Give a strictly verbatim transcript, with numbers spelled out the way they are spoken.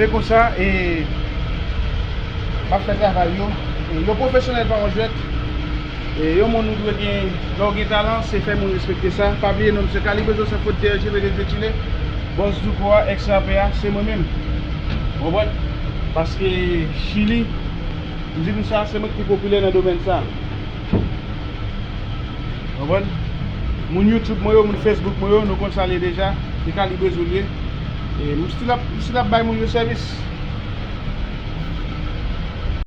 Se konsa, e, m ap fè travay yo. E, yo pwofesyonèl pa yon jwèt. E, yon moun ou dwe gen, lè w gen talan, se fè moun respekte sa. Pa bliye non m se Kalibre Joseph Fodte Chile de Chile. Bòs Douko a, ex rapè a, se mwen menm. Ou konprann? Paske Chili, m di nou sa, se mwen ki pi popilè nan domèn sa. Ou konprann? Moun YouTube mwen yo, moun Facebook mwen yo, nou konn sa l ye deja. Se Kalibre Zolye. E m still ap, m still ap bay moun yo sèvis.